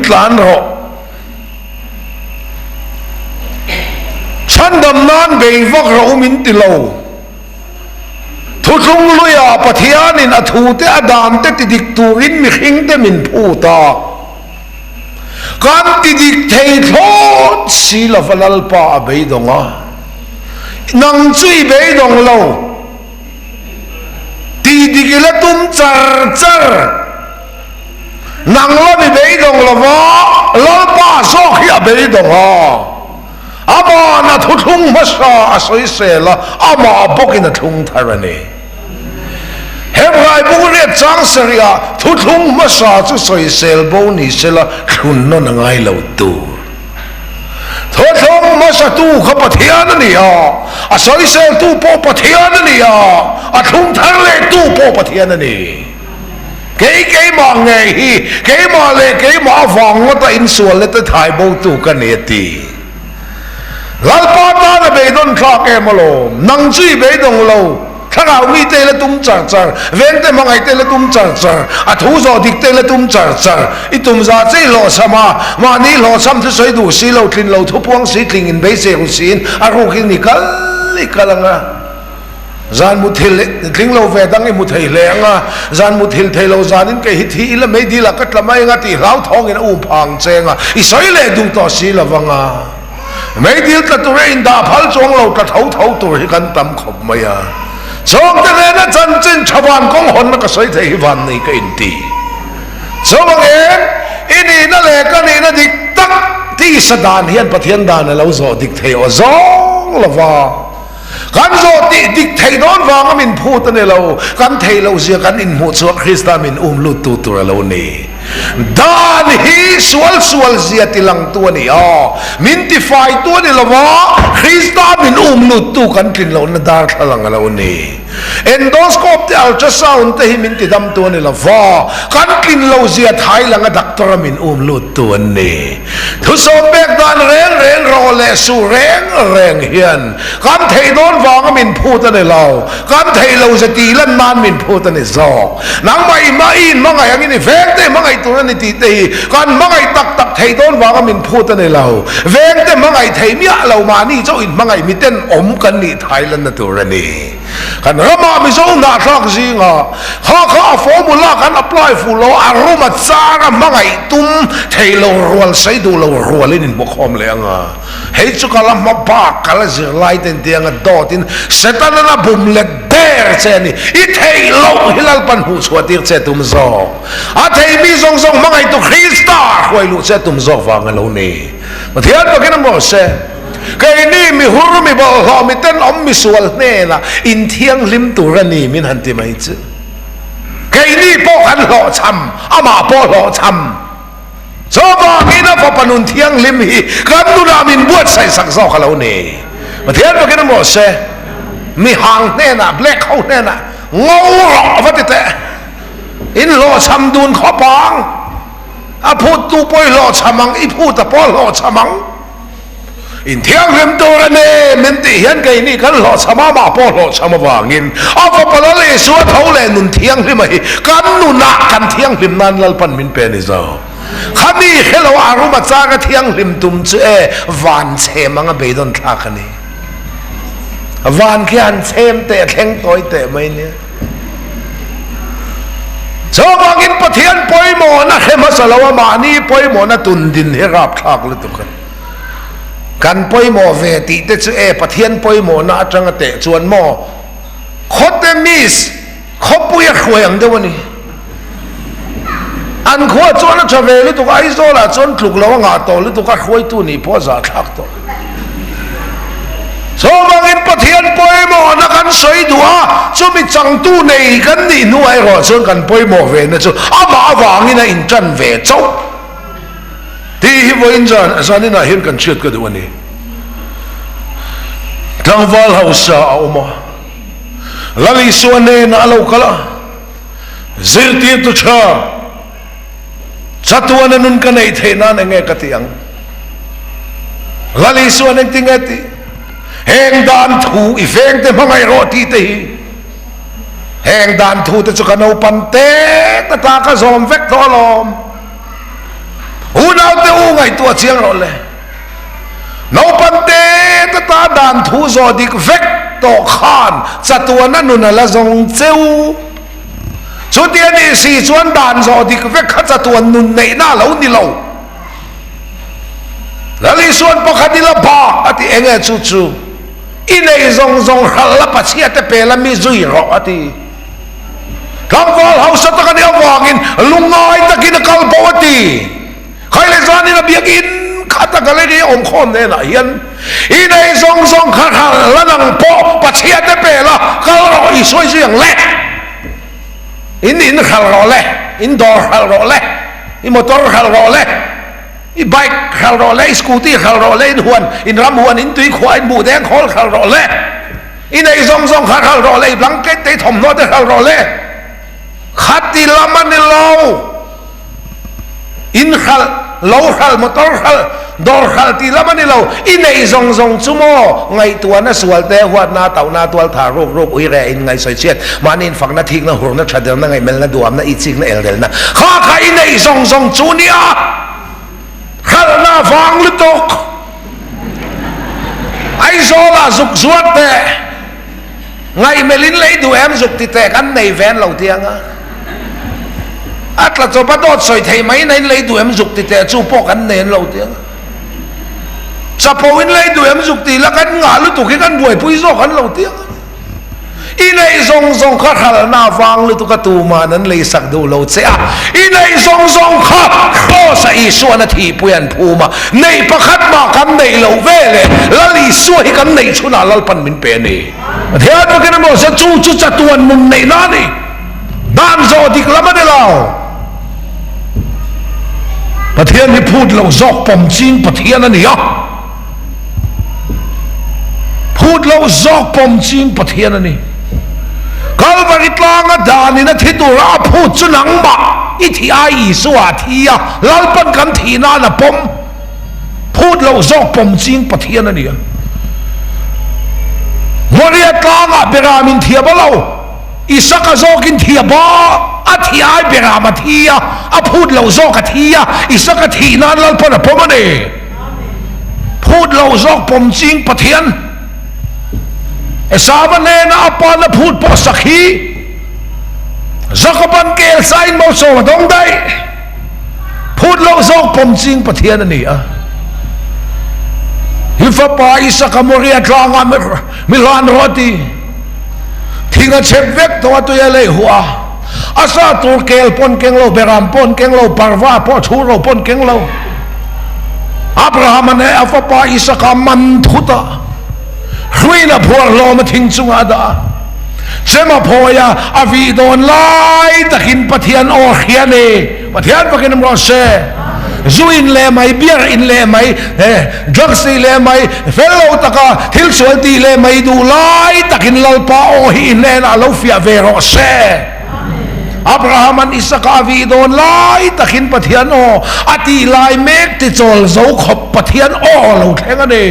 tlan rawh. Chhandam nan bei vak rawh u min ti lo. Thuthlung luiah Pathianin a thute a dante ti dik turin mihringte min phut a. Kan ti dik thei thlawt si lova Lalpa a beidawng a. Nang chu i beidawng lo. Ti dik i la tum char char. Nang lam i beidawng lova Lalpa zawk hi a beidawng a. Ama'n a thuthlung hmasa a sawisel a, amah bawkin a thlung thar a ni. Hebrai bung riat chang sarihah thuthlung hmasa chu sawisel bo ni sela thlun nawn a ngai lo tur. Thuthlung hmasatu kha Pathian a ni a, a sawiseltu pawh Pathian a ni a, a thlung thar lehtu pawh Pathian a ni. Kei keimah ngei hi keimah leh keimah avang ngawta insualna te thai botu ka ni a ti. Lalpa tan a beidawn thlak em alawm, nang chu i beidawng lo, thlarau mi te la tum char char, veng te hmangaih te la tum char char, a thu zawh dik te la tum char char, i tum za che i hlawhchham a, mahni hlawhchham thusawi duh si lo, tlin lo thupuang si tling in beisei ru siin a rukin i kal i kal ang a. Zan muthil tling lo ve dang i hmu thei hle ang a, zan muthil thei lo zanin kei hi thi ila mei dil ah ka tla mai ang a tih hlauthawngin a um phang cheng a, i sawi leh duh tawh si lo vang a. Mei dil tla tur a indah phal chuang lo tla tho tho tur hi kan tam khawp mai a. Chawngte nena chanchin tha van kawng hawnna ka sawi thei hi van nei ka inti. Chuvangin i nihna leh ka nihna dik tak tisa dan hian Pathian dan a lo zawh dik thei aw zawng lo va. Kan zawh tih dik thei dawn vanga min phut a ni lo, kan thei loh zia kan inhmuh chuan Krista min um lut tu tur a lo ni. Dan hi sual sual zia ti lang tu a ni a, min ti fai tu a ni lo va, Krista min um lut tu kan tlin lohna darthlalang a lo ni. Endoscope te ultrasound te hi min ti dam tu a ni lo va, kan tlin lo zia thai langa doctor a min um lut tu an ni. Thusawm pek dan reng reng rawh leh su reng reng hian kan theih dawn vanga min phut a ni lo, kan theih lo ze tih lan nan min phut a ni zawk. Nangmah i hma i inhmangaih angin i vengte i hmangaih tur a ni tih te hi kan hmangaih tak tak theih dawn vanga min phut a ni lo. Vengte hmangaih thei miah lo mahni chauh inhmangaih miten awm kan nih thai lanna tur a ni. Kan ramah Mizo hnahthlak zingah kha kha a formula kan apply fuh lo a room a chang a hmangaih tum thei lo rual sei duh lo rualin inhmukhawm leh ang a, hei chu ka la hma bak ka la zir lai ten tiang a dawt in Setanan a bum let der che a ni, i theih loh hi Lalpan hmuh chhuah tir che tum zawk a thei mi zawng zawng hmangaih tu Krista hruai luh che tum zawk vang a lo ni. Pathian takin a maw se. Keini mi hur, mi bawlhhlawh, mi tenawm, mi sual hnenah inthianghlim tur a ni min han ti mai chu. Keini pawh kan hlawhchham, amah pawh hlawhchham. Chuvangin a fapa nun thianghlim hi kan nunah min buatsaih sak zawk a lo ni. Pathian takin a maw se, mi hang hnenah, black ho hnenah ngo rawh va ti teh. In hlawhchham dun khawp ang. A phuttu pawh i hlawhchham ang, i phuta pawh a hlawhchham ang. Inthianghlim tur a ni min tih hian keini kan hlawhchham a, amah pawh hlawhchham avangin a fapa Lal Isua tho leh nun thianghlima hi kan nunah kan thianghlim nan Lalpan min pe a ni zo. Khami hrelo a ruma changa thianghlim tum chu e van chhem anga beidawn thlak a ni. Van khi han chhem teh thleng tawi teh mai nia. Chuvangin Pathian pawimawhna hre hmasa lo a mahni pawimawhna tun din hi rapthlak lutuk a ni. Kan pawimawh ve tih te chu e Pathian pawimawhna atanga teh chuan maw khawte miss khawpui a hruai ang deuh a ni. An khua chuan a tha ve lutuk a, Aizawlah chuan tluk lo a ngah tawh lutuk a, hruaitu nih pawh a zahthlak tawh. Chuvangin Pathian pawimawhna kan sawi duh a, chumi changtu nei kan nih hnuah erawh chuan kan pawimawh ve na chu amah avangin a intan ve chauh tih hi vawiin zan zaninah hian kan hriat ka duh a ni. Tlangval hausa a awm a, Lal Isua hnenah a lo kal a, Zirtirtu tha, chatuana nun ka neih theih nan eng nge ka tih ang? Lal Isuan engtin nge tih? Heng dan thu i veng te hmangaih rawh tih te hi. Heng dan thu te chu ka naupan te ta ta ka zawm vek tawh alawm. Unaute u ngaihtuah chiang rawh le. Naupan te te ta dan thu zawh dik vek tawh khan chatuana nun a la zawng cheu. Chuti a nih si chuan dan zawh dik vek kha chatuan nun neihna a lo ni lo. Lal Isuan pakhat ila bak a ti eng nge chu chu i nei zawng zawng hralh la Pachhia te pel a mi zui rawh a ti. Tlangval hausa tak a nih avangin lungngai takin a kal bo a ti. Khai leh zanin a biakin khat a gallery a awm khawm hnenah hian i nei zawng zawng kha hralh la nang pawh Pachhia te pel a kal rawh i sawi zui ang le. In in hralh rawh le, in dawr hralh rawh le, i motor hralh rawh le, i bike hralh rawh le, i scooty hralh rawh le, in huan, in ram huan, in tui khuah, in buhdeng khawl hralh rawh le, i nei zawng zawng kha hralh rawh le, i blanket te, i thawmhnaw te hralh rawh le. Khati lam a ni lo. In hralh, lo hralh, motor hralh, dawr hralh tih lam a ni lo. I neih zawng zawng chu maw ngaihtuahna sual te, huatna, tauhna, tualthah, ruk ruk, ui reh, in ngaihsawi chhiat, mahni infakna, thikna, hurna, thatelna, ngaihmelna, duhamna, itsikna, eldelna kha kha i neih zawng zawng chu nia hralhna vang lutuk. Aizawlah zuk zuar teh. Ngaihmelh in lei duh em zuk ti teh kan nei ve an lo ti ang a. A tla chawp a dawt sawi thei mai na in lei duh em zuk ti teh chu pawh kan nei an lo ti ang a. Chapo in lei duh em zuk ti la kan ngah lutuk hi kan buaipui zawk an lo ti ang a. I neih zawng zawng kha hralhna vang lutuk a tuman an lei sak duh lo che a. I neih zawng zawng kha Kraws-a Isuan a thihpui an phum a. Neih pakhat mah kan neih loh ve le, Lal Isua hi kan neih chhunah Lalpan min pe a ni. Pathian takin emaw se chu chu chatuan nun neihna a ni. Dan zawh dik lam a ni lo. Pathian hi phut loh zawk pawm ching Pathian a ni a. Phut loh zawk pawm ching Pathian a ni. Kalvari tlanga danin a thi tura a phut chu nangmah i thih ai Isua a thi a, Lalpan kan thih nan a pawm. Phut loh zawk pawm ching Pathian a ni a. Moria tlangah Beram in thiam a lo, Isaka zawkin thiam a, a thih ai Beram a thi a, a phut loh zawk a thi a, Isaka thih nan Lalpan a pawm a ni. Phut loh zawk pawm ching Pathian Esava hnena a pa na phut pawh sak hi Jakoban kel sain malsawm a dawng daih. Phut loh zawk pawm ching Pathian a ni a. Hi fapa Isaka Moria tlangah mi hlan rawh a ti. Thing a chep vek tawh a tui a lei huah a. A sa tur kel pawn keng lo, beram pawn keng lo, parva pawh chhur lo pawn keng lo. Abraham-a nen a fapa Isaka man thut a, hruiin a phuar hlawm a thing chungah a dah a. Chem a phawi a, a vih dawn lai takin Pathian aw hria ni. Pathian fakin awm rawh se. Zu in leh mai, beer in leh mai, drugs tih leh mai, fel lo taka thil sual tih leh mai duh lai takin Lalpa aw hi i hnenah lo fiah ve rawh se. Abraham-a'n Isaka a vih dawn lai takin Pathian aw a tih lai mek ti chawl zo khawp Pathian aw lo thleng a ni.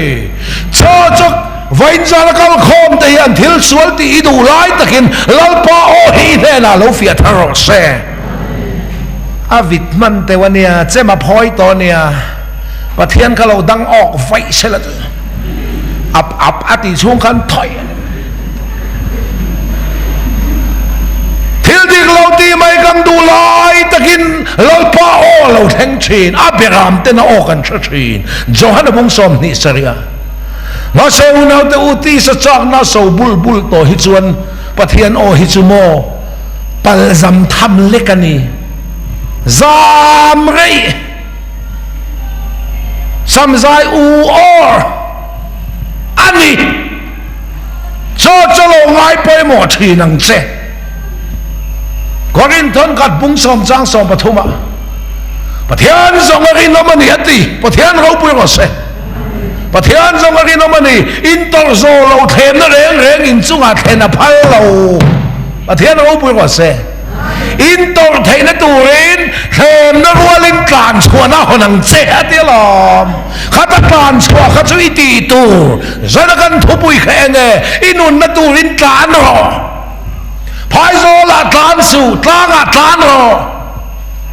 Chaw chu vawiin zan a kal khawm te hian thil sual tih i duh lai takin Lalpa aw hi i hnenah lo fiah thar rawh se. A vit hman teuh a nia, chem a phawi tawh a nia, Pathian kha lo dang awk vaih sela chu ap ap a tih chhung khan thawih a ni. Thil dik lo tih mai kan duh lai takin Lalpa aw a lo thleng thin, a beram ten a aw kan hre thin, Johana bung 20 sarih a. Mahse unaute u tisa chakna so bul bul tawh hi chuan Pathian aw hi chu maw Palzam tham lek a ni. Zam reih. Samzai u awr a ni. Chaw chaw lo ngai pawimawh thin ang che. Korinthon khat bung sawm chang sawm pathumah Pathian zawng a rinawm a ni a ti. Pathian ropui rawh se. Pathian zawng a rinawm a ni. Intawrh zawh lo thlenna reng reng inchungah thlen a phal lo. Pathian ropui rawh se. Intawrh theihna turin thlemna rualin tlan chhuahna hawn ang che a ti alawm. Khata tlan chhuah kha chu i tih tur zana kan thupui kha eng e, i nunna turin tlan rawh. Phaizawlah tlan suh, tlangah tlan rawh.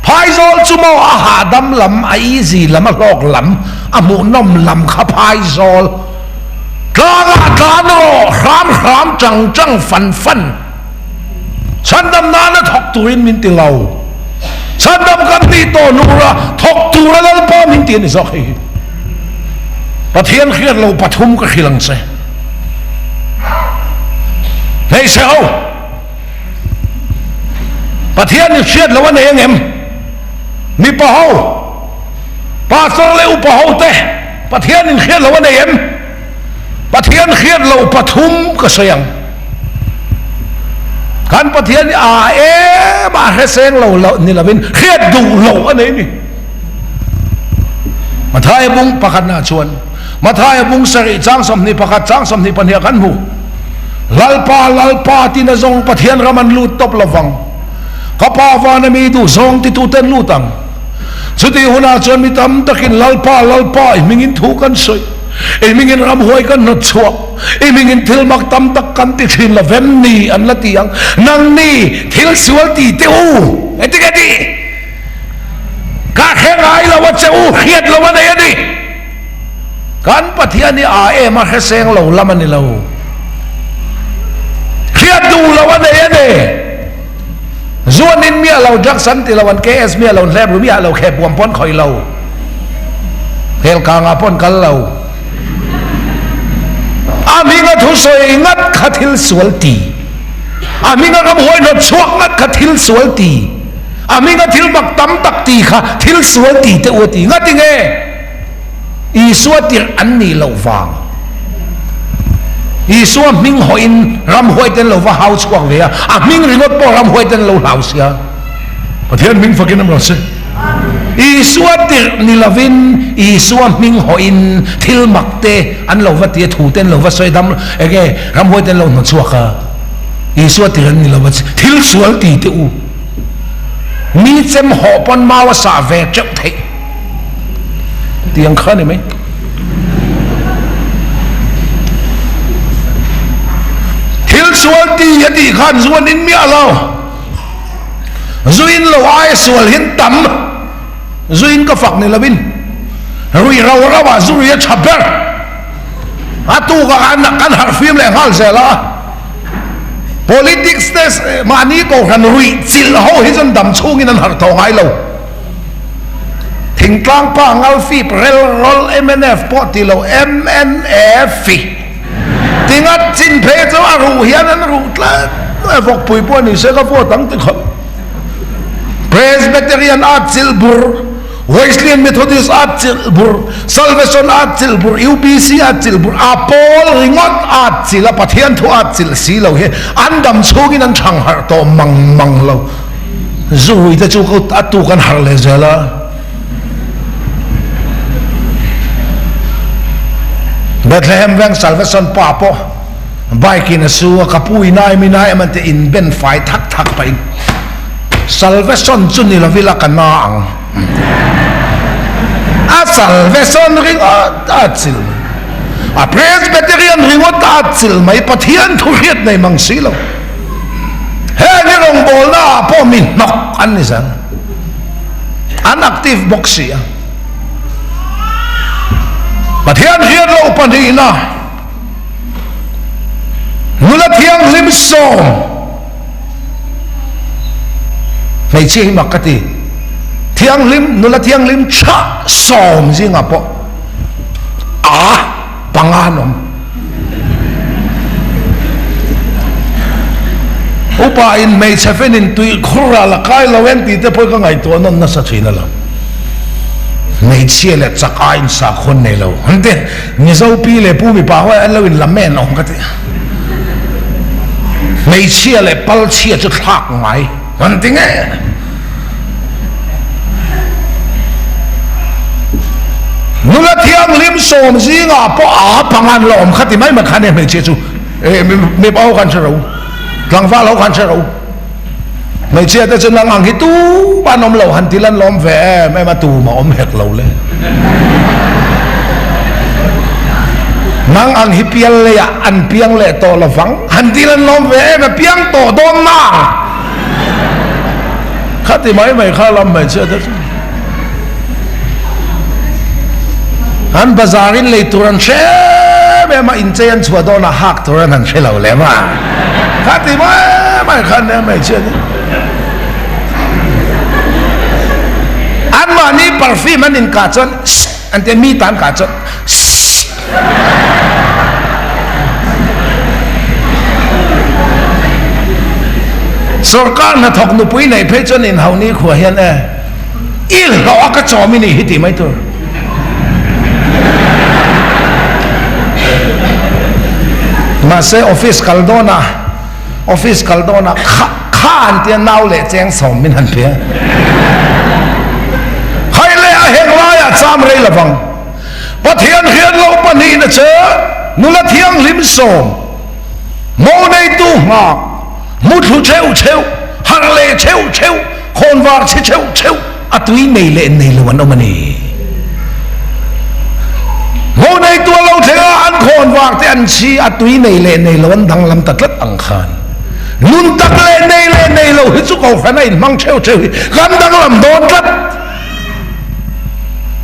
Phaizawl chu maw a hahdam lam, a easy lam, a hlawk lam, a hmuhnawm lam kha phaizawl. Tlangah tlan rawh, hram hram, chang chang, fan fan. Chhandam nana thawk turin min ti lo. Chhandam kan nih tawh hnura thawk tura Lalpa min ti a ni zawk hei hi. Pathian hriat lo pathum ka hrilh ang che. Hmeichhe ho, Pathian in hriat lo a nei angem? Mipa ho, Pastor leh upa ho te, Pathian in hriat lo a nei em? Pathian hriat loh pathum ka sawi ang. Kan Pathian hi a em a hre seng lo lo ni lovin hriat duh loh a nei ni. Mathaia bung pakhatna chuan Mathaia bung sarih chang 21 chang 22 kan hmu. Lalpa Lalpa tina zawng Pathian ram an lut tawp lovang. Ka Pa vana mi duh zawng tituten lut ang. Chutih hunah chuan mi tam takin Lalpa, Lalpa, i hmingin thu kan sawi, i hmingin ramhuai kan hnawt chhuak, i hmingin thil mak tam tak kan ti thin lo vem ni an la ti ang. Nangni thil sual ti teh u, engtin nge tih? Ka hre ngai lo a che u, hriat lo a nei a ni. Kan Pathian hi a em a hre seng lo lam a ni lo. Hriat duh lo a nei a ni. Zuanin miah lo, drugs an ti lo, an KS miah lo, an hlep ru miah lo, khep buam pawn khawih lo, hel kangah pawn kal lo. A hminga thusawi ngat kha thil sual ti. A hminga ramhuai hnawt chhuak ngat kha thil sual ti. A hminga thil mak tam tak ti kha thil sual ti teh u a ti. Ngati nge? Isua tirh an nih loh vang. Isua hming hawhin ramhuai ten lo va hau chhuak ve a, a hming ringawt pawh ramhuai ten lo hlau sia. Pathian hming fakin a rawn si. Isua tirh ni lovin Isua hming hawhin thil mak te an lo va ti a, thu te an lo va sawi dam enge ramhuai ten lo hnawt chhuak a. Isua tirh an ni lova thil sual ti teh u. Mi chem hawh pawn mau a sah ve teuh theih. Tiang kha ni mai. Thil sual ti a tih khan zu an in miah lo. Zu in lo aia sual hian tam. Zu in ka fak ni lovin rui rau rau ah zu rui a tha ber. A tuk ah kan harh fim leh nghal zel a. Politics te mahni kohhran ruih chilh ho hi chuan dam chhungin an harh tawh ngai lo. Thingtlang pa Ngalfip rel rawl mnf pawh ti lo mnf i tingat chin phei chu a ruh hian an ruh tlat e vawkpui pawh ni se ka vote ang ti khawp. Presbyterian a chilh bur, Wesleyan Methodist a chilh bur, Salvation a chilh bur, UPC a chilh bur, a pawl ringawt a chilh a Pathian thu a chilh si lo hi an dam chhungin an thang harh tawh mang mang lo. Zuhui te chu a tuk an harh leh zel a. Bethlehem veng Salvation pa pawh bike in a su a, ka pu in ai min ai em an ti in ben fai thak thak pah in Salvation chu ni lovila ka na ang. A Salvation ringawt a chil mai. A Presbyterian ringawt a chil mai Pathian thu hriat nei mang si lo. Heng hi rawngbawlna ah pawh mi hnawk an ni zel. An active bawk si a. Pathian hriat loh pahnihna nula thianghlim sawm hmeichhia hi mak ka ti. Thianghlim nula thianghlim tha sawm zingah pawh a panga an awm. Upa in hmeichhe fen in tui khur ral a kai lo em tih te pawh ka ngaihtuah nawn nasa thin a lo. Hmeichhia leh chak a in sakhawn nei lo an ti. Mizo pi leh pu mipa ho an lo in la men awm ka ti. Hmeichhia leh palchhia chu thlak ngai an ti ngei a ni. Nula thianghlim sawm zingah pawh a panga an la awm kha ti mai mai khan e hmeichhia chu mipa ho khan hre ro, tlangval ho khan hre ro. Hmeichhia te chu nang ang hi tum an awm lo han ti lan lawm ve em em a tum a awm hek lo le. Nang ang hi pial leiah an piang leh tawh lovang han ti lan lawm ve em a piang tawh dawn nang. Khati mai mai kha lam hmeichhia te chu an bazar in lei tur an hre em em a, inchei an chhuah dawn a hak tur an han hre lo lem a. Khati mai mai kha nia hmeichhia te. Anmahni perfume an inkah chuan sss an tia, mi tan kah chuan sss. Sorkar hnathawk nupui neih phei chuan inhau ni khua hian e, i hlawh a ka chawm i nih hi tih mai tur. Mahse office kal dawnah, office kal dawnah kha kha an tia nau leh cheng sawm min han pe a. Hai leh a heng laiah cham rei lovang. Pathian hian lo pahnihna chu nula thianghlim sawm, mo neitu nghak, muthlu theuh theuh, harh leh theuh theuh, khawnvar chhe theuh theuh a tui nei leh nei lo an awm a ni. Mo neitu a lo thleng a, an khawnvar te an chhi a tui nei leh nei lo an danglam ta tlat ang khan nun tak leh nei leh nei lo hi chu kohhran a inhmang theuh theuh hi kan danglam dawn tlat.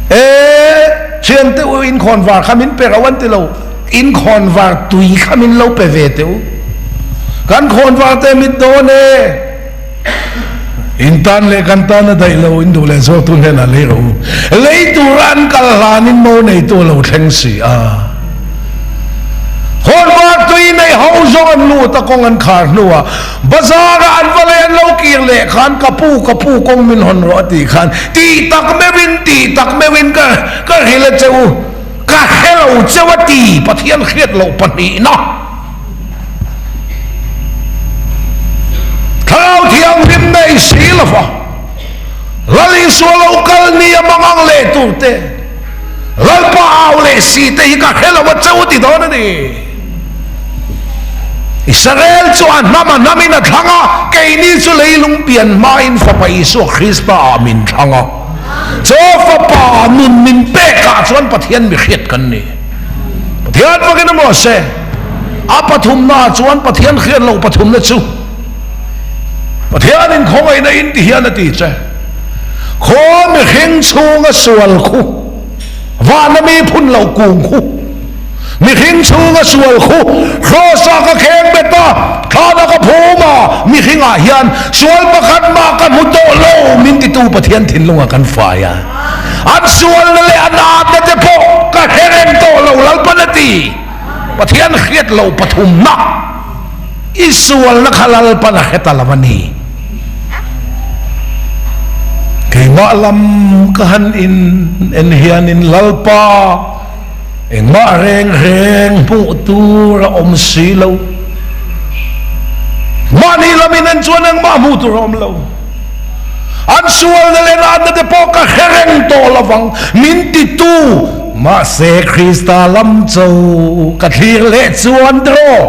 E thiante u in khawn var kha min pe ro an ti lo, in khawn var tui kha min lo pe ve teh u, kan khawn var te mit dawn e, in tan leh kan tan a daih lo, in duh leh zawk tu hnenah lei rawh u, lei tura an kal hlanin mo neitu a lo thleng si a. Hawnvar tui nei ho zawng an lut a, kawng an khar hnuah Bazar ah an va leh an lo kir leh khan ka pu ka pu kawng min hawn rawh a tih khan tih tak meuhin tih tak meuhin ka ka hrilh a che u ka hre lo cheu a ti Pathian hriat loh pahnihna Thlarau Thianghlim nei si lova Lal Isua lo kal ni a mangang leh tur te Lalpa au leh si te hi ka hre lo a cheu ti dawn a ni. Israel chu a hnam a hnamin a thlang a, keini chu leilung pian hmain Fapa Isua Krista ah min thlang a. Chaw Fapa nun min pekah chuan Pathian mi hriat kan ni. Pathian fakin emaw se, a pathumnaah chuan Pathian hriat loh pathumna chu Pathianin khawngaihna in ti hian a ti che. Khaw mihring chhunga sual khu, vana mi phun loh kung khu, mihring chhunga sual khu, Kraws-ah ka kheng bet a, thlanah ka phum a, mihringah hian sual pakhat mah ka hmu tawh lo min titu Pathian thinlungah kan fai a. An sualna leh an atna te pawh ka hre reng tawh lo Lalpan a ti. Pathian hriat loh pathumna i sualna kha Lalpan a hre ta lo a ni. Keimah lam ka han in en hianin Lalpa engmah reng reng hmuh tur a awm si lo. Mahni lam in en chuan engmah hmuh tur a awm lo. An sualna leh natna te pawh ka hre reng tawh lovang min titu. Mahse Krista lam cho ka thlir leh chuan tiraw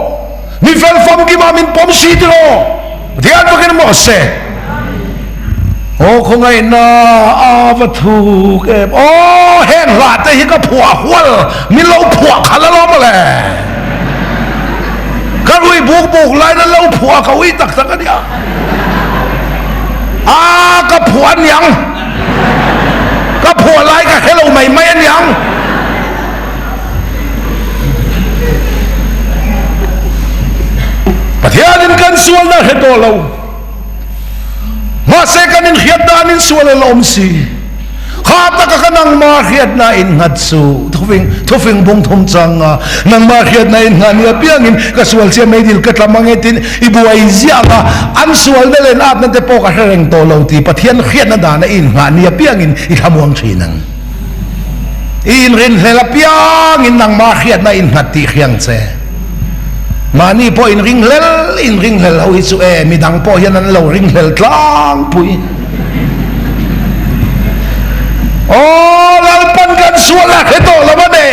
mi fel famkima min pawm si tiraw? Pathian fakin maw se. Aw khawngaihna a va thuk em. Aw heng hla te hi ka phuah hual min lo phuah khalh alawm mawle. Ka rui buk buk lain an lo phuah ka ui tak tak ania. A ka phuah aniang. Ka phuah lai ka hre lo mai mai aniang. Pathianin kan sualna hre tawh lo. Mahse kan inhriat danin sual a la awm si. Kha taka ka nangma hriatna innghat chu thufing thufing bung thum changa nangma hriatna inngah ni apiangin ka sual chiah mai dil ka tla mang e tin i buai ziah anga an sualna leh an atna te pawh ka hre reng tawh lo ti Pathian hriatna dana i inngah ni apiangin i thlamuang thin ang. I inrinhlel apiangin nangmah hriatna innghat tih hriang che. Mahni pawh inringhlel inringhlel ho hi chu e, midang pawh hian an lo ringhlel tlangpui. Aw Lalpan kan sual a hre tawh lo a ne.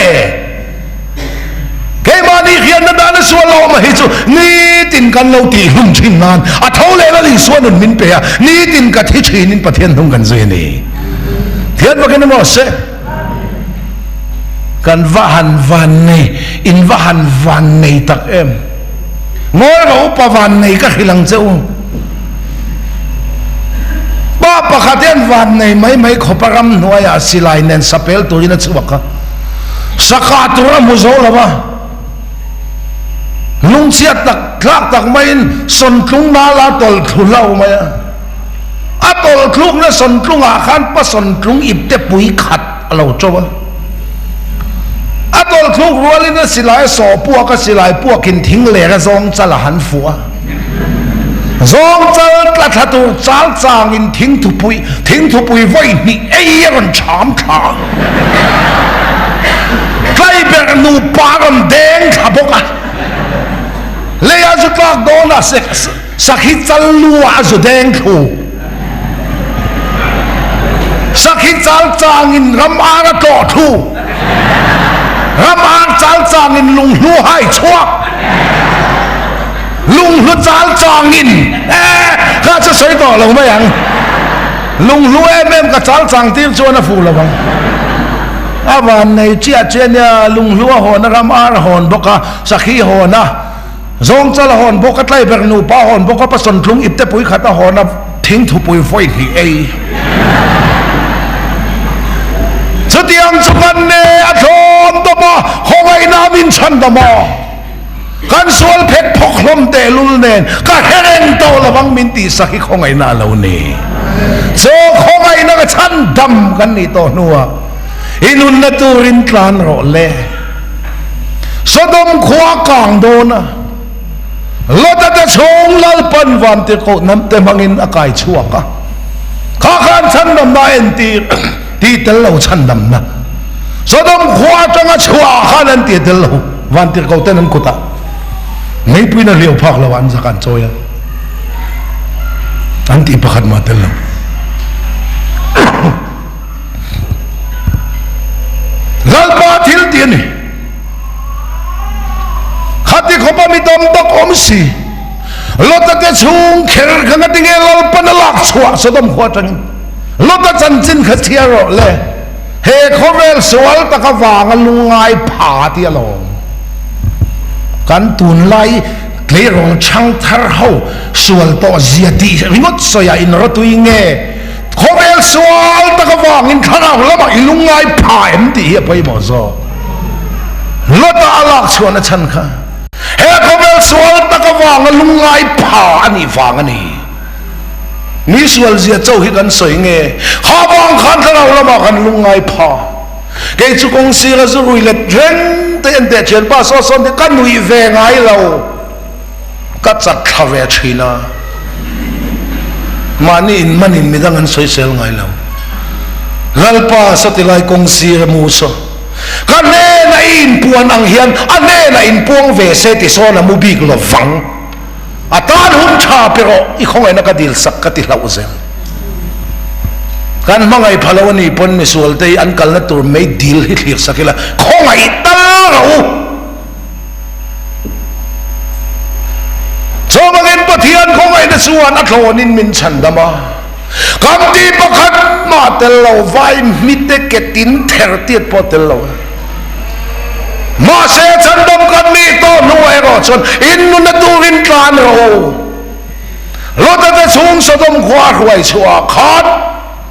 Keimahni hriatna dana sual lo awm hi chu nitin kan lo tihhlum thin nan a tho leh Lal Isua nun min pe a, nitin ka thi thinin Pathian hnung kan zui a ni. Thian vakin emaw se kan va han van nei, in va han van nei tak em. Ngawi rawh upa van nei ka hrilh ang che u. Pa pakhat hian van nei mai mai khawp a ramhnuaiah silai nen sapel turin a chhuak a, sakah tur a hmu zo lo a, lungchhiat tak thlak tak maiin sawntlung nala tawlh thlu hlau mai a. A tawlh thlukna sawntlungah khan pa sawntlung ipte pui khat a lo to a. A tawlh thluk rualin a silai a sawh puak a, silai puakin thing ler a zawng chal a han fuh a. Zawng chal tla thla tur chal changin thingthupui thingthupui vawi hnih ei a rawn cham thla a. Tlaiberh nupa a rawn deng thla bawk a. Leiah zu tlak dawnah sakhi chal lu ah a zu deng thlu. Sakhi chal changin ram ar a tlawh thlu. Ram ar chal changin lunghlu hai chhuak. Lunghlu chal changin eh kha chu sawi tawh lo mai ang. Lunghlu em em ka chal chang tir chuan a fuh lo ang. A van nei chiah chiah nia lunghlu a hawn a ram ar a hawn bawk a, sakhi hawn a, zawng chal a hawn bawk a, tlaiberh nupa a hawn bawk a, pasawntlung ipte pui khat a hawn a, thingthupui vawi hnih ei. Chutiang chu kan ne a thlawn dawm a, khawngaihna min chhan dawm a. Kan sual phek phawk hlawm tehlul nen ka hre reng tawh lo ang min tihsak hi khawngaihna a lo ni. Chaw khawngaihna ka chhan dam kan nih tawh hnuah i nunna turin tlan rawh le. Sodom khua kang dawn a, Lota te chhung Lalpan vantirhkoh hnamte hmangin a kai chhuak a, kha khan chhandamna a entir tih tel lo chhandamna Sodom khua atanga chhuah khan an tih tel lo. Vantirhkoh ten an kutah meipuiin a hliau phak lo ah an zak an chawi a, an tih pakhat mah tel lo. Lalpa thil tih a ni. Khati khawpa mi tam tak awm si, Lota te chhung kher kha ngatinge Lalpan a lak chhuah Sodom khua atangin Lota chanchin kha chhiar rawh le. He khawvel sual tak avanga lungngai pha ti alawm. Kan tunlai tleirawl chhang thar ho sual tawh zia tih ringawt sawi ah in rawtui nge khawvel sual tak avangin thlarau lamah i lungngai pha em tih hi a pawimawh zawk. Lota a lak chhuahna chhan kha he khawvel sual tak avanga lungngai pha a nih vang a ni. Mi sual zia cho hi kan sawi nge? Kha vang khan thlarau lamah kan lungngai pha. Kei chu kawng sira zu rui let reng te en teh thianpa saw sawn hi ka nuih ve ngai lo. Ka chat thla ve thin a. Mahni in man in midang an sawisel ngai lo. Lalpa saw tilai kawng sira mu saw. Ka hnena i inpuan ang hian a hnena inpuang ve se ti sawn a mu bik lo vang. A tan hun tha pe rawh, i khawngaihna ka dil sak ka ti hlauh zel. Kan hmangaih pha lo a nih pawn misual te hi an kalna tur mei dil hi thlir sak ila, khawngaih tal rawh u. Chuvangin Pathian khawngaihna chuan a thlawnin min chhandam a, kan ti pakhat mah tel lo, vai hmite ke tin ther tiat pawh tel lo. Mahse chhandam kan nih tawh hnuah erawh chuan in nuna turin tlan rawh u. Lota te chhung Sodom khua hruai chhuah khan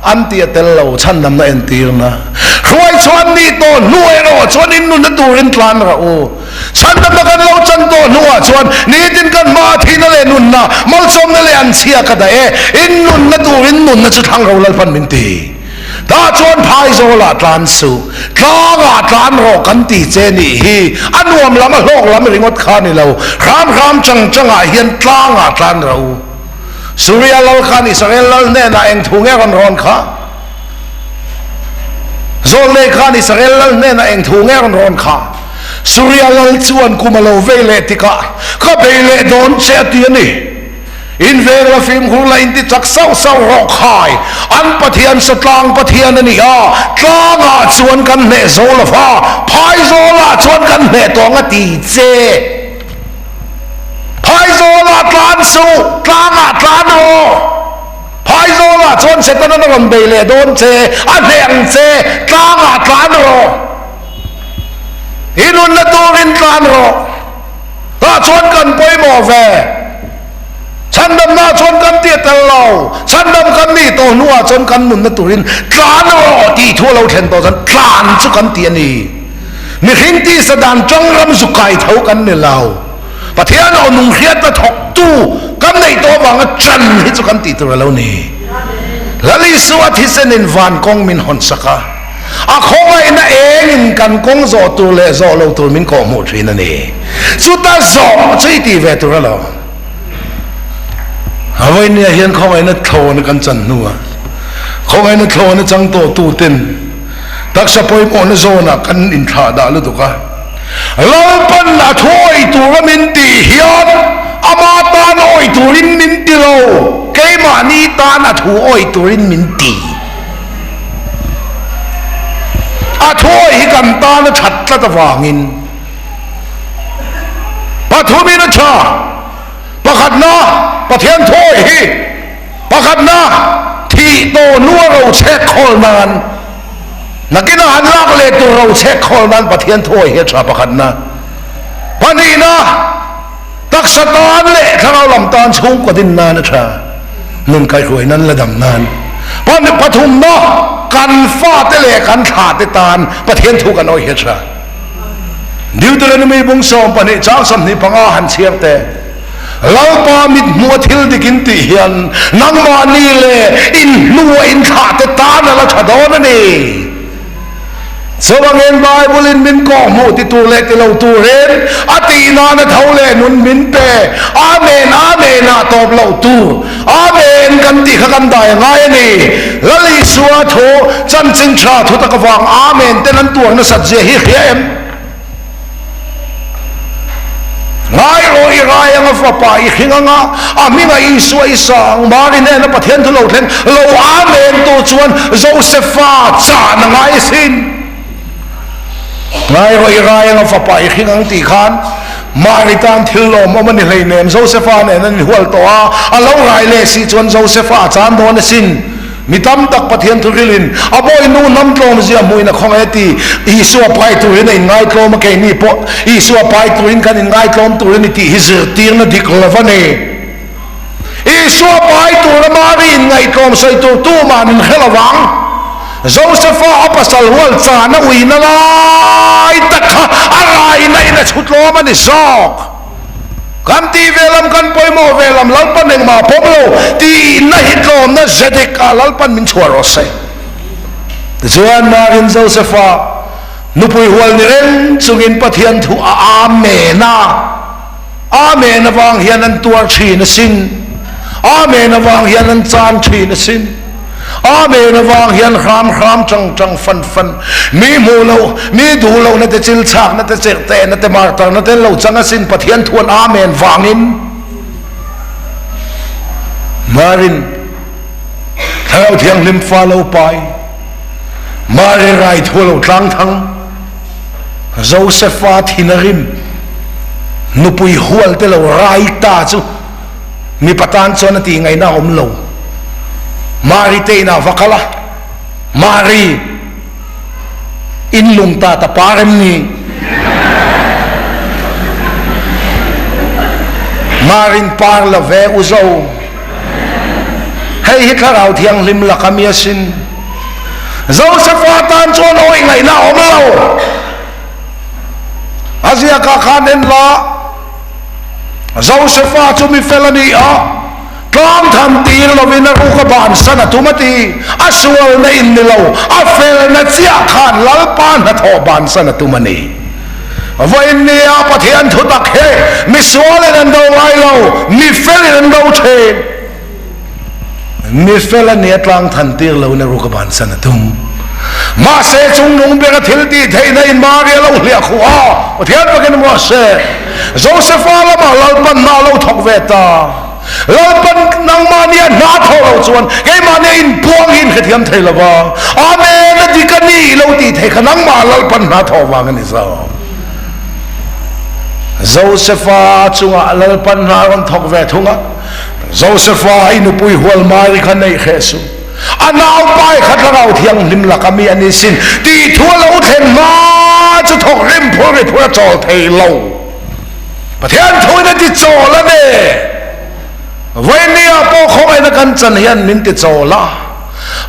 an tih a tel lo, chhandamna entirna. Hruai chhuah an nih tawh hnuah erawh chuan in nuna turin tlan rawh u. Chhandamna kan lo chan tawh hnuah chuan nitin kan hmaah thihna leh nunna, malsawmna leh anchhia ka dah e. In nunna turin nunna chu thlang ro Lalpan min ti. Tah chuan phaizawlah tlan suh, tlangah tlan rawh kan ti che nih hi a nuam lam a hlawk lam ringawt kha ni lo, hram hram chang changah hian tlangah tlan rawh u. Suria lal khan Israel lal hnenah eng thu nge rawn rawn kha? Zawlnei khan Israel lal hnenah eng thu nge rawn rawn kha? Suria lal chuan kum a lo vei leh tikah ka bei leh dawn che a ti a ni. In veng la fimkhur la inti chak sauh sauh rawh khai. An Pathian sa tlang Pathian a ni a, tlangah chuan kan hneh zo lo va, phaizawlah chuan kan hneh tawh ang a ti che. Phaizawlah tlan suh, tlangah tlan rawh. Phaizawlah chuan Setana a rawn bei leh dawn che, a hneh ang che, tlangah tlan rawh. I nunna turin tlan rawh. Tah chuan kan pawimawh ve. Chhandamna chuan kan tih a tel lo. Chhandam kan nih tawh hnuah chuan kan nunna turin tlan rawh tih thu a lo thlen tawh chuan tlan chu kan ti a ni. Mihring tisa dan tang ram zu kai tho kan ni lo. Pathian aw nung hriatna thawktu kan neih tawh avanga ṭan hi chu kan tih tur a lo ni. Lal Isua thisenin van kawng min hawn sak a, a khawngaihna engin kan kawng zawh tur leh zawh lo tur min kawhhmuh ṭhin a ni. Chuta zawh chu i tih ve tur a lo. A vawinia hian khawngaihna thlawna kan chan hnuah khawngaihna thlawna chang tawhtuten taksa pawimawhna zawnah kan inthlah dah lutuk a. Lalpan a thu awih tura min tih hian ama tan awih turin min ti lo, keimahni tan a thu awih turin min ti. A thu awih hi kan tan a that tlat avangin pathumin a tha. Pakhatna, Pathian thu awih hi pakhatna, thih tawh hnua rochek khawl nan. Nakinah han lak leh tur rochek khawl nan Pathian thu awih hi a tha pakhatna. Pahnihna, taksa tan leh thlarau lam tan chhungkaw din nan a tha, nun kaihruai nan la dam nan. Pathumna, kan fate leh kan thlahte tan Pathian thu kan awih hi a tha. Deuteronomy bung 12 chang 25 han chhiar teh. Lalpa mit hmuh a thil dik in tih hian nangmahni leh in hnua in thlah te tan a la tha dawn a ni. Chuvangin Bible in min kawh hmuh ti tur leh ti lo turin a tih nan a tho leh nun min pe. Amen Amen ah tawp loh tur. Amen kan tih kha kan dai a ngai a ni. Lal Isua thu chanchin tha thu tak avang Amen ten an tuar nasat zia hi hria em? Ngai rawh i rai anga fapa i hring anga a hminga Isua i sang Mari hnena Pathian thu lo thleng lo Amen tu chuan Josefa chan a ngai asin. Ngai rawh i rai anga fapa i hring ang tih khan Mari tan thil lawmawm a ni hleinem Josefa nen an inhual tawh a, a lo rai leh si chuan Josefa a chan dawn asin. Mi tam tak Pathian thuhrilhin a bawihnu hnam tlawmzia hmuhin a khawng e ti. Isua pai turin a inngaitlawm a, keini pawh Isua pai turin kan inngaitlawm tur a ni tih hi zirtirna dik lo a ni. Isua pai tura Mari inngaihtlawm sawi tur tuma'n in hre lo vang. Josefa a pasal hual chana uina lai tak kha a raina in a chhutlawm a ni zawk. Kan tih ve lam, kan pawimawh ve lam Lalpan engmah a pawm lo tihna hi tlawmna zedik ah Lalpan min chhuah rawh se. Tichuan Marin Josefa nupui hual ni reng chungin Pathian thu a Amen a. Amen avang hian an tuar thin asin. Amen avang hian an chan thin asin. Amen avang hian hram hram tang tang fan fan mi hmuh loh mi duh loh na te chil chak na te chek te na te martar na te lo chang asin Pathian thuan Amen vangin Marin Thlarau Thianghlim fa lo pai Mari rai thu lo tlang thang Josefa thin a rim nupui hual te lo rai ta chu Mipa tan chuan a tih ngaihna a awm lo. Mari te inah va kal a, Mari, in lung ta ta par em ni? Marin par la ve u zo. Hei hi Thlarau Thianghlim laka mi asin. Josefa tan chuan awih ngaihna a awm lo. A ziakah khan en la. Josefa chu mi fel a ni a, tlang than tir lovin a ruk a bansan a tum a ti. A sualna in ni lo, a felna chiah khan Lalpa hnathawh bansan a tum a ni. Vawiin nia Pathian thu tak hi mi sualin an do ngai lo, mi felin an do thin. Mi fel a nia tlang than tir lo in a ruk a bansan a tum. Mahse chung nung ber a thil tih theihna in Mari a lo hliah khuh a, Pathian takin maw se Josefa lamah Lalpan hna a lo thawk ve ta. Lalpan nangmahni a hna thawh loh chuan keimahni a inpuang hi inhrethiam thei lo va. Amen a dik a ni i lo tih theih kha nangmah Lalpan hna thawh vang a ni zawk. Josefa chungah Lalpan hna a rawn thawk ve thung a. Josefa i nupui hual Mari kha neih hreh suh. A naupai kha Thlarau Thianghlim laka mi a ni sin tih thu a lo thlen hma chu thawk rim phur ri phur a chawl thei lo. Pathian thuin a ti chawl a ni. Vawinia pawh khawngaihna kan chan hian min ti chawl a,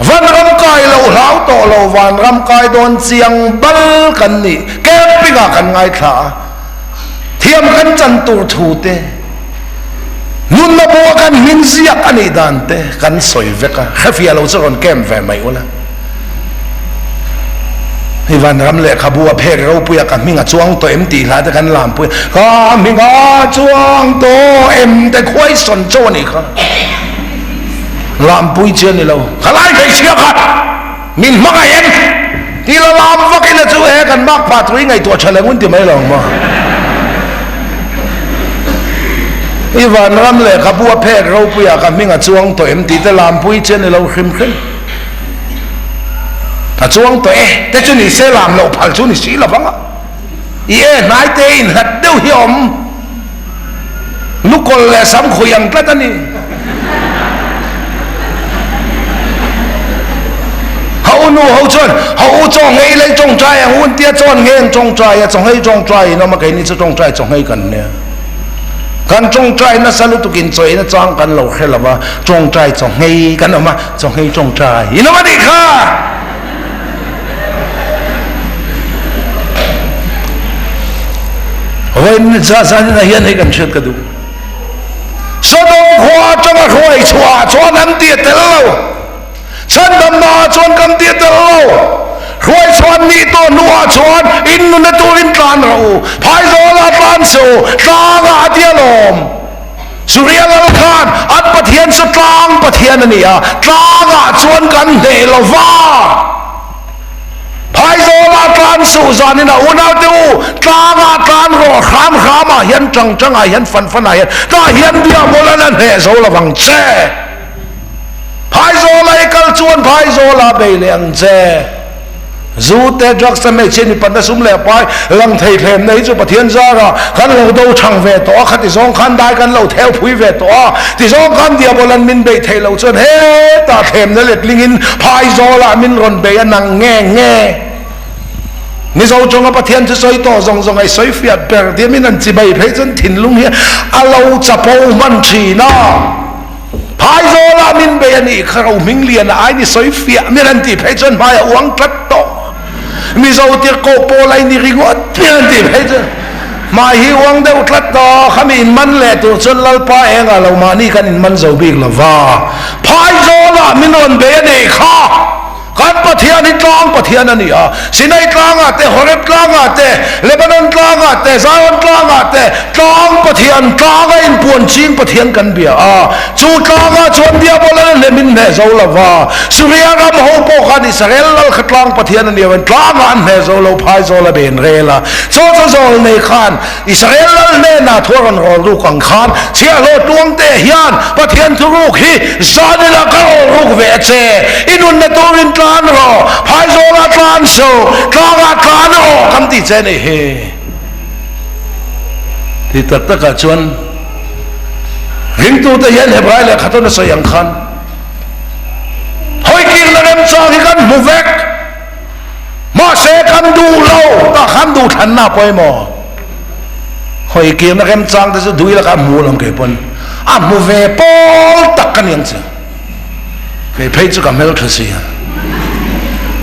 vanram kai lo hlau tawh lo, vanram kai dawn chiang bal kan nih camping ah kan ngaithla a, thiam kan chan tur thu te, nunna bua kan hming ziak a nih dan te kan sawi vek a, hrefiah lo chu rawn camp ve mai ula. Hei vanram lehkhabu a phek ropui a ka hming a chuang tawh em tih hla te kan lampui a, ka hming a chuang tawh em te khuaisawn chauh a nih kha. Lampui chi a ni lo, ka lai hmeichhia kha min hmangaih em tih la lam vak ila chu he kan mak pah tur i ngaihtuah tha leh ngun ti mai lo ang maw. I vanram lehkhabu a phek ropui a ka hming a chuang tawh em tih te lampui chi a ni lo hrim hrim. A chuang tawh e, te chu ni se lam loh phal chu ni si lo vang a. I e hnai te in hlat deuh hi a awm. Lukawl leh sam khui ang tlat a ni. Ha u nu ho chuan ha u chaw ngei lei tawngtai ang un tia chawn nge an tawngtai a, chaw ngei tawngtai in awm a, keini chu tawngtai chaw ngei kan nia. Kan tawngtai nasa lutuk in chaw in achang kan lo hre lo va, tawngtai chaw ngei kan awm a, Chawnghei tawngtai in awm a nih kha. Vawiin za zanin ah hian hei kan hriat ka duh. Sodom khua atanga hruai chhuah chuan an ti a tel lo. Chhandamna ah chuan kan ti a tel lo. Hruai chhuah nih tawh hnuah chuan in nuna turin tlan rawh u. Phaizawl ah tlan suh u, tlang ah a ti alawm. Suria lal khan an Pathian chu tlang Pathian a ni a, tlangah chuan kan hneh lo va. Phaizawlah tlan suh zanin a unaute u, tlangah tlan rawh, hram hramah hian, tang tangah hian, fan fanah hian, tah hian Diabolan a hneh zo lo vang che. Phaizawla i kal chuan Phaizawla bei leh ang che. Zu te, drugs te, hmeichhia mipatna sum leh pai lang thei thlemna hi chu Pathian zara kan lo do thang ve tawh a, khati zawng khan dai kan lo theu phui ve tawh a, ti zawng khan Diabolan min beih theih loh chuan hetah thlemna letlingin Phaizawlah min rawn bei a nang nge nge. Mizo tawnga Pathian chu sawi tawh zawng zawng ai sawi fiah ber diamin an chibai phei chuan thinlung hi a lo chapo hman thin a. Phaizawlah min bei a nih kha Rohmingliana ai ni sawi fiah min han tih phei chuan hmai a uang tlat tawh. Mizo tirhkoh pawl ai ni ringawt min han tih phei chuan hmai hi uang deuh tlat tawh. Khami inman leh tur chuan Lalpa engah lo mahni kan inman zo bik lo va. Phaizawlah min rawn bei a nih kha. Kan Pathian hi tlang Pathian a ni a, Sinai tlangah te, Horeb tlangah te, Lebanon tlangah te, Zion tlangah te, tlang Pathian, tlanga inpuan ching Pathian kan bia a. Chu tlangah chuan Diabola le hnem in hneh zo lo va. Suria ram ho pawh khan Israel lal kha tlang Pathian a ni avangin tlangah an hneh zo lo, phaizawl a ben rel a. Chaw chaw zawl nei khan Israel lal hnenah thu a rawn rawl ruk ang khan chhiahhlawh tluangte hian Pathian thuruk hi zanina ka rawl ruk ve a che. I nunna turin tlan rawh, phaizawlah tlan suh, tlangah tlan rawh kan ti che ni hi. Ti tak takah chuan ringtute hian Hebrai lehkha tawn a sawi ang khan hawikirna remchang hi kan hmu vek. Mahse kan duh lo, tah khan duhthlanna pawimawh. Hawi kirna remchang te chu dui lakah a hmu lo kei pawn a hmu ve pawl tak ka ni ang chu. Kei phei chu ka hmeltha si a,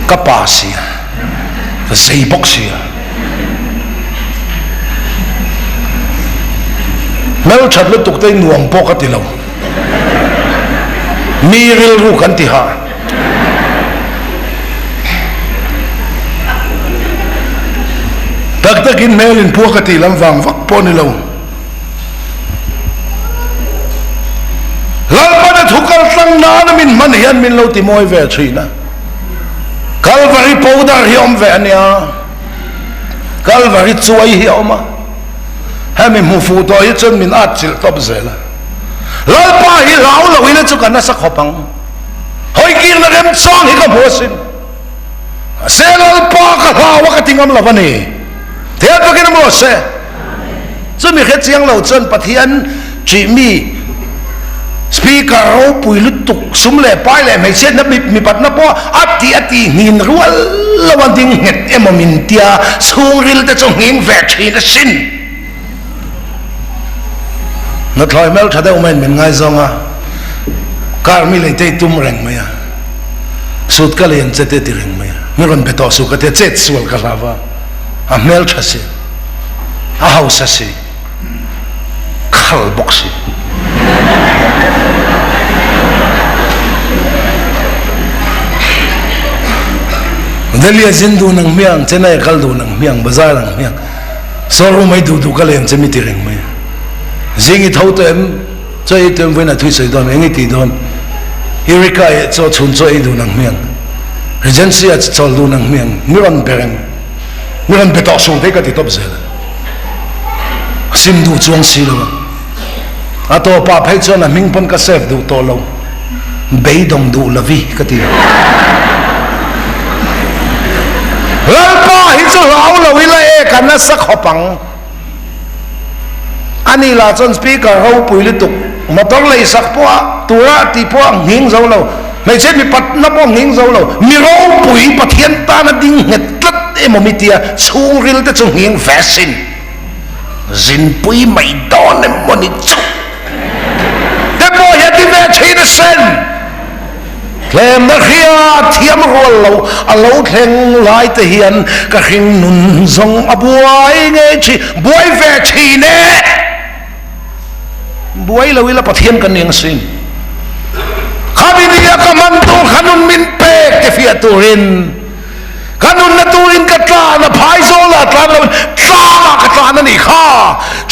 ka pa si a, ka zei bawk si a. Hmelthat lutuk te nuam pawh ka ti lo. Mi rilru kan ti hah. Tak takin hmel in pua ka tih lam vang vak pawh ni lo. Lalpan a thu kal tlang nana min hman hian min lo ti mawi ve thin a. Kalvari powder hi awm ve a nia. Kalvari chuai hi a awm a. Hemi hmu fuh tawh hi chuan min at chilh tawp zel a. Lalpa hi hlau lo ila chu ka nasa khawp ang. Hawikirna remchang hi ka hmu asin. Mahse Lalpa ka hlau a ka ti ngam lo a ni. Thian takin a maw se. Chumi hre chiang lo chuan Pathian ṭihmi Speaker ropui lutuk sum leh pai leh hmeichhiatna mipatna pawh a tih a tih nghin rual lo a ding nghet emaw min tia chhungril te chu nghing ve ṭhin asin. Nuthlawi hmel tha deuh maiin min ngaizawng a, car mi lei te i tum reng mai a, sut ka lian che te ti reng mai a, mi rawn be tawh suh ka ti a, chet sual ka hlau a, a hmel tha si, a hausa si, khal bawk si. Delhi a zin dun ang hmiang, Chennai a kal dun ang hmiang, bazar ang hmiang, showroom a i duh duh ka leng che mi ti reng mai a. Zing i tho tawh em? Chaw ei tawh em? Vawiin a thui sawi dawn, eng i tih dawn? Eureka eh chaw chhun chaw ei dun ang hmiang, Regency ah chawl dun ang hmiang, mi rawn be reng, mi rawn be tawh suh te ka ti tawp zel a. Sim duh chuang si lo a. A tawpah phei chuan a hming pawn ka save duh tawh lo. Beidawng duh lovi ka ti. Lalpa hi chu hlau lo ila e ka nasa khawp ang. Ani lah chuan speaker ropui lutuk motor leisak pawh a tura tih pawh a nghing zo lo. Hmeichhe mipatna pawh a nghing zo lo. Mi ropui Pathian tana ding nghet tlat emaw mi tia chhungril te chu nghing ve sin. Zinpui mai dawn em maw ni chu te pawh hi a ti ve thin a sen. Tlemna hria thiam rual lo a lo thleng lai te hian ka hring nun zawng a buai ngei thin, buai ve thin e. Buai lo ila Pathian kan eng sin. Khami nia ka hman tur kha nun min pek te fiah turin ka nunna turin ka tlan a, phaizawl ah tlan loin tlang ah ka tlan a nih kha.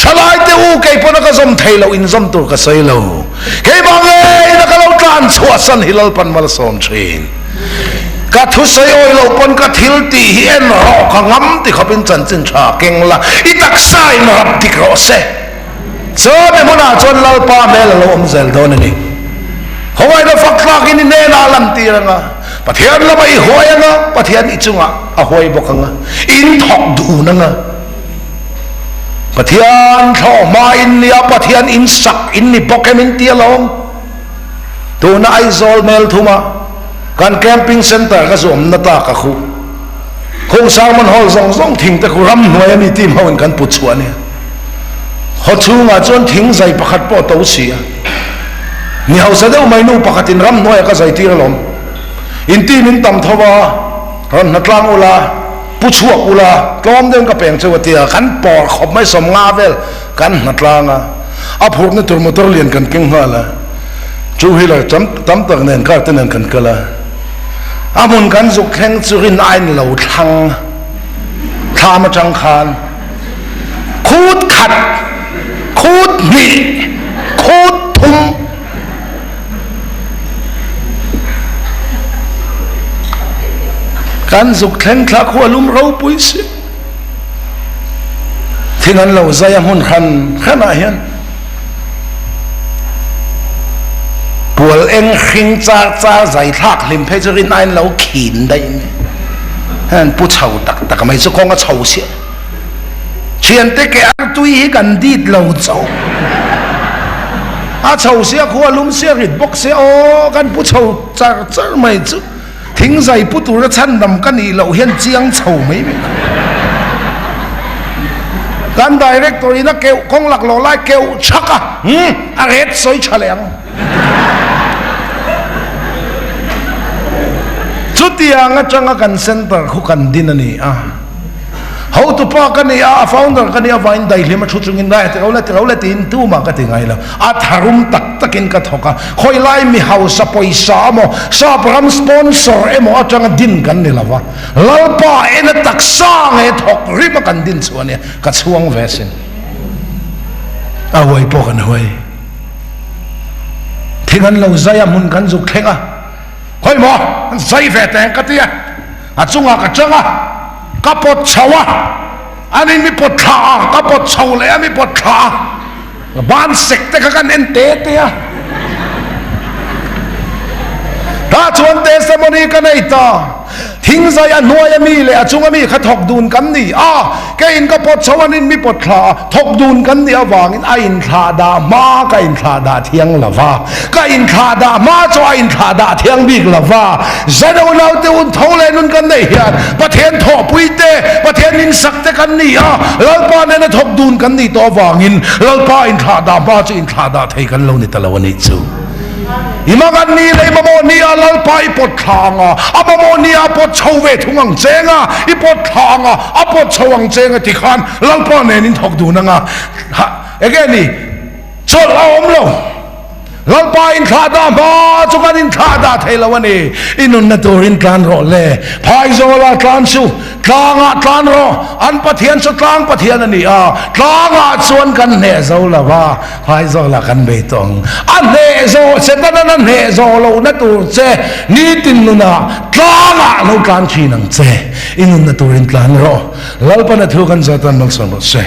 Thalai te u kei pawn a ka zawm thei loh in zawm tur ka sawi lo. Keimah ngeiin a ka lo tlan chhuah san hi Lalpan malsawm thin. Ka thusawi awi loh pawn ka thil tih hi en rawh ka ngam ti khawpin chanchin tha keng la, i taksa in rap dik rawh se. Chawmi hmunah chuan Lalpa hmel a lo awm zel dawn a ni. Khawngaihna fak tlakin i hnenah a lantir ang a, Pathian lamah i huai ang a, Pathian i chungah a huai bawk ang a, in thawk dun ang a. Pathian thlawhhma in nia, Pathian in sak in ni bawk em in ti alawm. Tuna Aizawl hmel thuma kan camping centre ka zuamna ta ka khuh. Khung sermon hall zawng zawng thing te khu ramhnuai ami team ho in kan put chhuah ania. Haw chhungah chuan thing zai pakhat pawh a to si a. Mi hausa deuh mai nu pakhatin ramhnuaiah ka zai tir alawm. In team in tam tho a, rawn hnatlang ula, pu chhuak ula, tlawm deuhin ka peng cheu a tia, kan pawr khawp mai 50 vel kan hnatlang a. A phurhna tur motor lian kan keng nghal a, two wheeler tam tam tak nen car te nen kan kal a. A hmun kan zuk thleng chu rin aiin lo thlang thlam atang khan. Khut khat, khut hnih, khut thum. Kan zuk thleng thla khu a lum ropui si. Thing an lo zai a hmun hran hran ah hian pual eng hring char char zai thlak hlim phei chu rin aiin lo khin daih mai. Heng pu chho tak tak mai chu kawng a chho siah. Thiante ke ang tui hi kan dit lo chauh. A chho sia khu a lum sia rit bawk sia aw kan pu chho char char mai chu thing zai pu tura chhandam ka nih loh hian chiang chho mai mai. Kan director in a keuh kawng lak lawh lai keuh chhak a hmm a ret sawi tha leh ang. Chutiang atanga kan center khu kan din a ni a. Hotupa ka ni a, a founder ka ni avangin daihlim a thu chungin dai ti ro le ti ro le tiin tumah ka ti ngai lo. A tharum tak takin ka thawk a, khawi lai mi hausa pawisa emaw, sap ram sponsor emaw atanga din kan ni lo va, Lalpa ena taksa nge thawk rima kan din chu a nia, ka chhuang ve asin. A huai pawh kan huai. Thing an lo zai a, hmun kan zuk thleng a, khawi maw an zai ve teng ka ti a, a chungah ka chang a. Ka pawt chho a, ani mi pawt thla a, ka pawt chho leh a mi pawt thla a, ka ban sek te kha kan en te te a. Tah chuan testimony ka nei ta. Thingzai a hnuaia mi leh a chunga mi kha thawk dun kan ni a, keiin ka pawt chho anin mi pawt thla a, thawk dun kan nih avangin a inthlah dah hma ka inthlah dah thiang lo va, ka inthlah dah hma chu a inthlah dah thiang bik lo va. Zano naute un tho leh nun kan neih hian Pathian thawhpui te, Pathian insak te kan ni a, Lalpa nena thawk dun kan nih tawh avangin Lalpa inthlah dah hma chu inthlah dah thei kan lo ni ta lo a nih chu. I mangan ni leh i mamawh ni a Lalpa i pawt thla ang a, a mamawh ni a pawt chho ve thung ang cheng a, i pawt thla ang a, a pawt chho ang cheng a ti khan Lalpa nen in thawk dun ang a. Ha, enge ni? Chawlh a awm lo. Lalpa inthlah dah hma chu kan inthlah dah thei lo a ni. I nunna turin tlan rawh le. Phaizawla tlan chu tlangah tlan rawh. An Pathian chu tlang Pathian a ni a, tlangah chuan kan hneh zo lo va. Phaizawla kan bei tawh ang. A hneh zawh Setanan a hneh zawh lohna tur che nitin nunah tlangah lo tlan thin ang che. I nunna turin tlan rawh. Lalpana thu kan zat a malsawm rawh se.